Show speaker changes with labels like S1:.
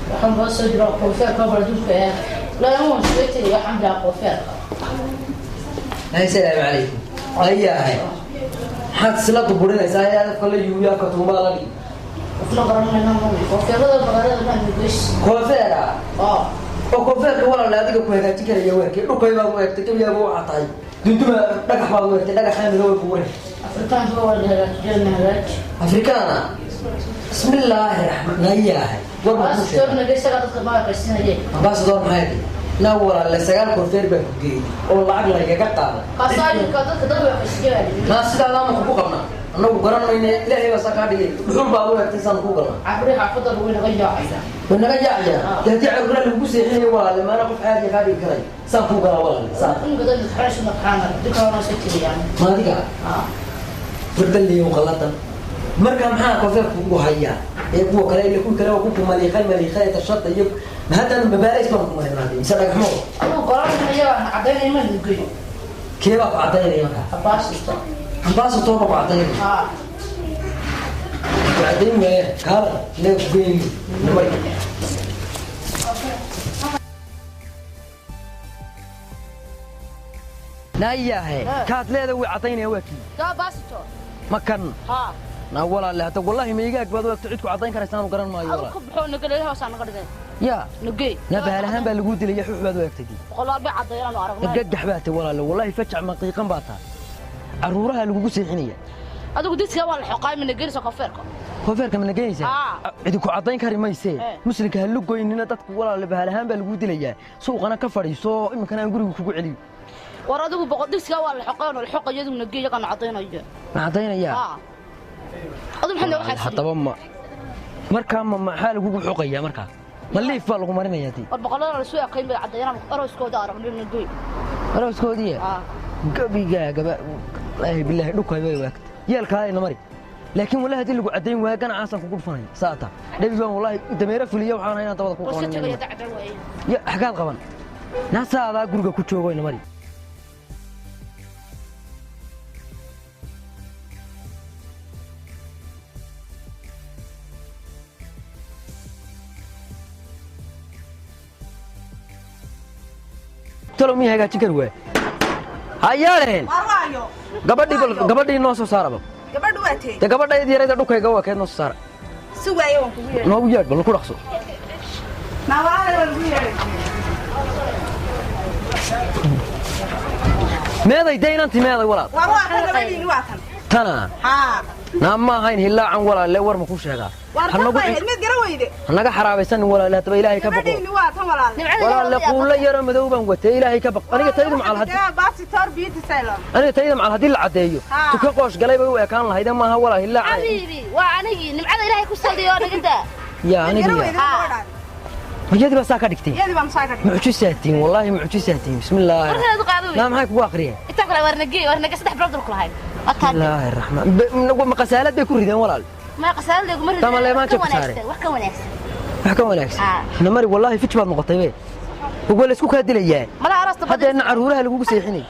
S1: Waxaan baa soo jira koofeerka baraduudka ee lama waan soo tegay, waxaan bilaa koofeerka.
S2: Assalaamu calaykum. Ayahay, maxaad isla duburinaysaa ee adafka la yuuya afka tuumbada la dhigi?
S1: Isla garanayna ma koofeerada baqarada ma nugeys.
S2: Koofeera?
S1: Oo.
S2: Oo koofeerka walaal adiga ku hagaajin karaya weerkii dhulkay baad u eegtay, gebiyaaba waxaa tahay dunduma, dhagax baad u eegtay, dhagaxa madow buure.
S1: Afrikaanka waa la hagaajiyay, hagaaj.
S2: Afrikaana, bismillaahi raxmaan nayahay, war ma kuu sheegay?
S1: Nageysaga dadka ma aqaysinayay.
S2: Ambassador maxay tahay? Naa walaalle, 9 koofeer baan ku geeyey oo lacag lagaga qaaday.
S1: Kaasayinka dadka dad way aqaysiiyay.
S2: Naa sidaadaama kugu qabnaa, annagu garan mayne, Ilaahay baa saa kaa dhigay, dhuxul baad u eegtay, saan kuu galnaa.
S1: Cabri xaafadda lagu naga yaacaya.
S2: Way naga yaacaya dee, haddii caruura lagugu seexinayo walaalle, maana qof caadiya kaa dhigi karay, saan kuu galaa walaalle, saa.
S1: In badan xarash maqaana dukaana soo tiriyaan.
S2: Ma adiga?
S1: Ah.
S2: Wardaliyow qaladan, marka maxaa koofeerku ugu hayaa ee kuwa kale ile kuwa kale waa ku maliiqay maliiqay tashada iyo haddaan mabaalays baan ku marinaaday mise dhagaxmo?
S1: Adigu qoranaya aan cadaynay ma nugeyo.
S2: Kee baa ku cadaynaya markaa?
S1: Ambassador.
S2: Ambassador baa ku cadaynaya?
S1: Ah.
S2: Ku cadayn waaya, kaala inaga ku geyni namari. Naayahe, kaad leeda way cadaynaya waa kii?
S1: Daa ambassador.
S2: Ma kan?
S1: Ha.
S2: Naa walaalle, hadda wallaahi maigaag baad u egto, cid ku cadayn karaysaanu garan maayo.
S1: Adigu
S2: walaal
S1: ku baxo nagaleeyaha hoos naga dhigay.
S2: Yaa
S1: nugey.
S2: Naa bahal ahaan baa laguu dilaya, xuux baad u egtay.
S1: Boqolaal bay cadeeyaan oo aragnay.
S2: Gagax baa tahay walaalle, wallaahi fajac maqiiqan baa tahay, caruuraha lagugu seexinaya.
S1: Adigu dadka waa la xoqaay, ma nageynaysa koofeerka?
S2: Koofeerka ma nageynaysaa?
S1: Haa.
S2: Cidi ku caddayn kari maysee.
S1: Eh.
S2: Muslimka ha lugoynina dadku walaalle, bahal ahaan baa laguu dilayaa, suuqana ka fadhiiso, iminkana aan guriga kugu celiyo.
S1: War adigu boqol dadka waa la xoqaay oo la xoqayo, adigu nagey yaqaan cadeynayo.
S2: Ma caddaynayaa?
S1: Haa. Adigu maxaa nooga xasili?
S2: Haddaba ma markaa ma maxaa lagugu xoqayaa markaa? Ma liif baa lagu marinayaa dii?
S1: War boqolada la soo aqayn bay cadeeyaan, arooskooda aragnay, nagey.
S2: Arooskoodiiya?
S1: Haa.
S2: Gabigaagaba wallaahi bilaahi dhukay bay waagta yeelkaadayna mari, laakiin wallahi haddii lagu caddayn waayo ganacaasaan kugu dhufanaya, saata dhabi baan wallaahi dameero fuliya, waxaan inaan dabada ku
S1: war iska
S2: qabanin.
S1: tagaya dacda waaye.
S2: Ya xagaad qaban naasaadaa guriga ku joogoyna mari. Talo miyay hagaajin kari waay hayaaleen?
S3: Warwaayo.
S2: Gabadhii bal, gabadhii noo soo saaraba.
S3: Gabadhu waa tee?
S2: Dee gabadha yarayda dhukayga waa keed, noo soo saara.
S3: Si waaye waan kugu yeedhay.
S2: Noogu yeedh bal, ku dhaqso.
S3: Naa walaalahay, waan kugu yeedhay.
S2: Meeday dee inanti, meeday walaal?
S3: War waa tan gabadhiini, waa tan.
S2: Tana?
S3: Haa.
S2: Naa ma ahayn hillaacan walaalle, war ma ku sheegaa?
S3: War
S2: Ha
S3: tan
S2: nagu
S3: bay ahayd, mid gara weyde.
S2: Hanaga xaraabaysanin walaalle, haddaba Ilaahay ka baqo.
S3: Gabadhiini waa tan walaal.
S2: Walaalle, quulla yaroo madow baan watay, Ilaahay ka baq. Aniga taydu macal haddii
S3: Basitor beauty salon.
S2: Aniga tayda macal haddii la caddeeyo
S3: Haa.
S2: tuka qoosh galay bay u ekaan lahayd, maaha walaa hillaacan.
S1: Xabiibi, waa anigii nimcada Ilaahay ku salliyo dhigida.
S2: Yaa
S3: Mid gara
S2: aniga
S3: weyde gabadhaan.
S2: Mayadii baa saa ka dhigtay?
S3: Iyadii baan saa ka dhigtay.
S2: Mucjisaatiin wallaahi, mucjisaatiin, bismillaahi.
S1: Warkeedu qaado wey.
S2: Naa maxay kugu akhriyeen?
S1: Inta kale war nagey, war nagey, 3 bilood ku lahayd. Wataa.
S2: Bismillaahi raxmaan, ma qasaalad bay ku rideen walaal?
S1: Ma qasaalada kuma rideen.
S2: Tama leemaan
S1: wax ka
S2: jabka saare.
S1: wanaagsan, wax ka wanaagsan.
S2: Wax ka wanaagsan.
S1: Haa.
S2: Namari wallaahi fij baad noqotay be, waa la isku kaa dilayaa.
S1: Mala arasta.
S2: Haddeedna caruuraha lagugu seexinay.